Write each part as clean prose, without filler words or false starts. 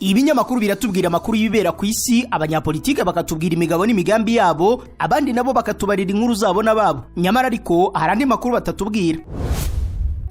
Ibinyamakuru biratubwira amakuru y'ibibera ku isi, abanyapolitike bakatubwira imigabo n'imigambi yabo, abandi nabo bakatubarira inkuru zabo n'ababo. Nyamara ariko hari andi makuru batatubwira.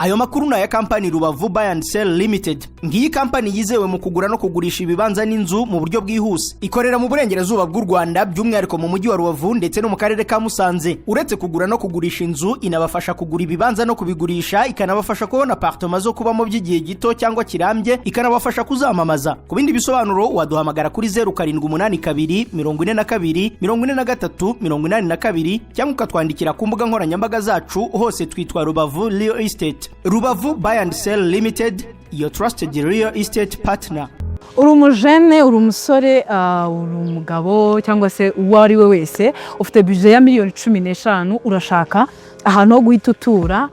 Ayo makuru ni aya kampani Rubavu Buy and Sell Limited. Ngiyi kampani yizewe mu kugura no kugurisha ibibanza n'inzu mu buryo bwihuse. Ikorera mu burengerazuba bw'u Rwanda, by'umwihariko mu mujyi wa Rubavu ndetse no mu karere ka Musanze. Uretse kugura no kugurisha inzu, inabafasha kugura ibibanza no kubigurisha, ikanabafasha kubona appartement zo kubamo by'igihe gito cyangwa kirambye, ikanabafasha kuzamamaza. Ku bindi bisobanuro waduhamagara kuri 0782 42 43 82, cyangwa ukatwandikira ku mbuga nkoranyambaga zacu. Hose twitwa Rubavu Real Estate. Rubavu Buy and Sell Limited, your trusted real estate partner. Uri umujene, uri umusore, uri umugabo cyangwa se uwo ari we wese ufite budget ya miliyoni 15, urashaka ahantu ho guhita utura,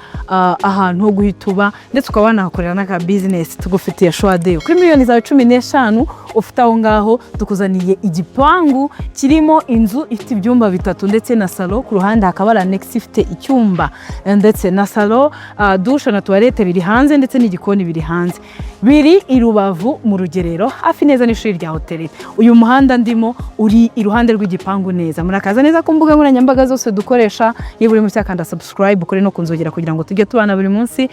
ahantu ho guhita uba, ndetse ukaba wanahakorera n'aka business, tugufitiye sure deal. Kuri miliyoni zawe 15 ufite aho ngaho, tukuzaniye igipangu kirimo inzu ifite ibyumba bitatu ndetse na salon. Ku ruhande hakaba hari annexe ifite icyumba ndetse na salon, douche na toilette biri hanze, ndetse n'igikoni biri hanze. Biri i Rubavu mu Rugerero, hafi neza n'ishuri rya hôtellerie. Uyu muhanda ndimo uri iruhande rw'igipangu neza. Murakaza neza ku mbuga nkoranyambaga zose dukoresha. Niba uri mushya, kanda subscribe, ukore no kunzogera kugira ngo tujye tubana buri munsi.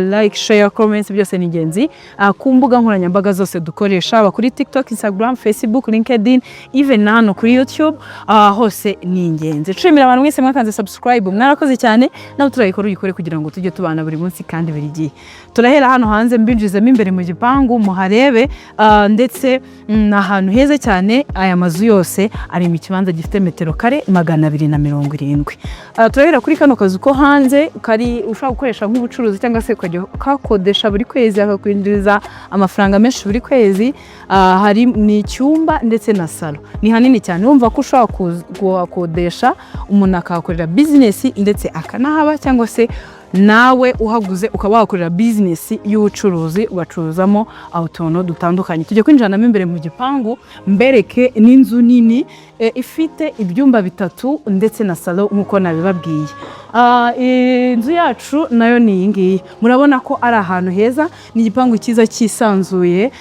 Like, share, comments, byose ni ingenzi ku mbuga nkoranyambaga zose dukoresha, haba kuri TikTok, Instagram, Facebook, LinkedIn, even na hano kuri YouTube, hose ni ingenzi. Nshimira abantu mwese mwakanze subscribe, mwarakoze cyane. Nawe turayikora, uyikore kugira ngo tujye tubana buri munsi kandi buri gihe. Turahera hano hanze, mbinjizemo imbere mu gipangu muharebe, ndetse ni ahantu heza cyane. Aya mazu yose ari mu kibanza gifite metero kare 270. Turahera kuri kano kazu ko hanze kari ushobora gukoresha nk'ubucuruzi cyangwa se ukajya ukakodesha buri kwezi, akakwinjiriza amafaranga menshi buri kwezi. Hari ni icyumba ndetse na salon, ni hanini cyane. Wumva ko ushobora kuhakodesha, umuntu akahakorera business ndetse akanahaba, cyangwa se nawe uhaguze ukaba wahakorera business y'ubucuruzi, ugacuruzamo utuntu dutandukanye. Tujya kwinjiranamo imbere mu gipangu, mbereke n'inzu nini ifite ibyumba bitatu ndetse na salon nk'uko nabibabwiye. Inzu yacu nayo ni iyi ngiyi. Murabona ko ari ahantu heza, ni igipangu cyiza cyisanzuye.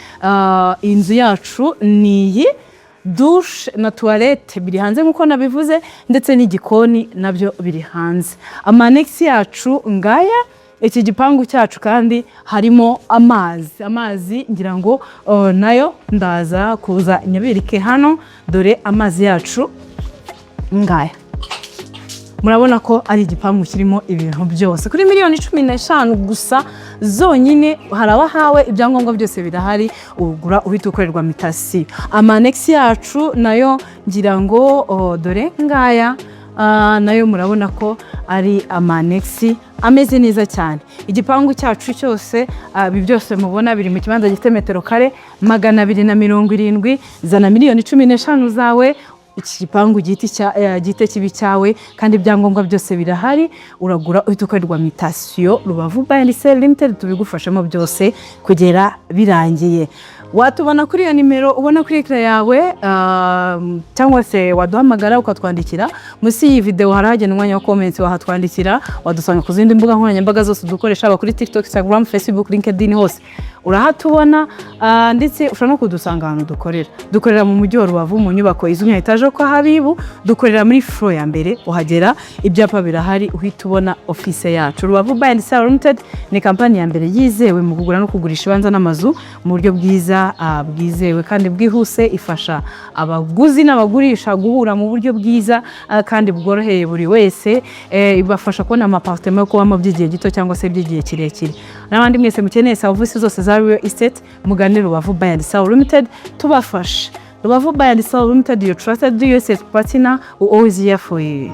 Inzu yacu ni iyi. Douche na toilette biri hanze nk'uko nabivuze, ndetse n'igikoni nabyo biri hanze. Ama annexe yacu ngaya. Iki gipangu cyacu kandi harimo amazi. Amazi ngira ngo nayo ndaza kuza nyabereke hano. Dore amazi yacu ngaya. Murabona ko ari igipangu kirimo ibintu byose kuri miliyoni 15 gusa zonyine. Hari abahawe ibyangombwa byose birahari, ugura uhita ukorerwa mutation. Ama annexe yacu nayo ngira ngo dore ngaya. Nayo murabona ko ari ama annexe ameze neza cyane. Igipangu cyacu cyose, ibi byose mubona biri mu kibanza gifite metero kare 270. Zana miliyoni 15 zawe, iki gipangu gihite kiba icyawe, kandi ibyangombwa byose birahari. Uragura uhita ukorerwa mutation. Rubavu Buy and Sell Limited tubigufashamo byose kugera birangiye. Watubona kuri iyo nimero ubona kuri écran yawe, cyangwa se waduhamagara, ukatwandikira. Munsi y'iyi videwo hari hagena umwanya wa comments, wahatwandikira. Wadusanga ku zindi mbuga nkoranyambaga zose dukoresha, haba kuri TikTok, Instagram, Facebook, LinkedIn, hose urahatubona. Ndetse ushobora no kudusanga ahantu dukorera. Dukorera mu mujyi wa Rubavu, mu nyubako izwi nka etaje kwa Habibu. Dukorera muri floor ya mbere. Uhagera ibyapa birahari, uhita ubona office yacu. Rubavu Buy and Sell Limited ni kampani ya mbere yizewe mu kugura no kugurisha ibibanza n'amazu mu buryo bwiza, bwizewe kandi bwihuse. Ifasha abaguzi n'abagurisha guhura mu buryo bwiza kandi bworoheye buri wese. Ibafasha kubona ama appartement yo kubamo by'igihe gito cyangwa se by'igihe kirekire. N'abandi mwese mukeneye serivisi zose za real estate, mugane Rubavu Buy and Sell Limited tubafashe. Rubavu Buy and Sell Limited, your trusted real estate partner, we always here for you.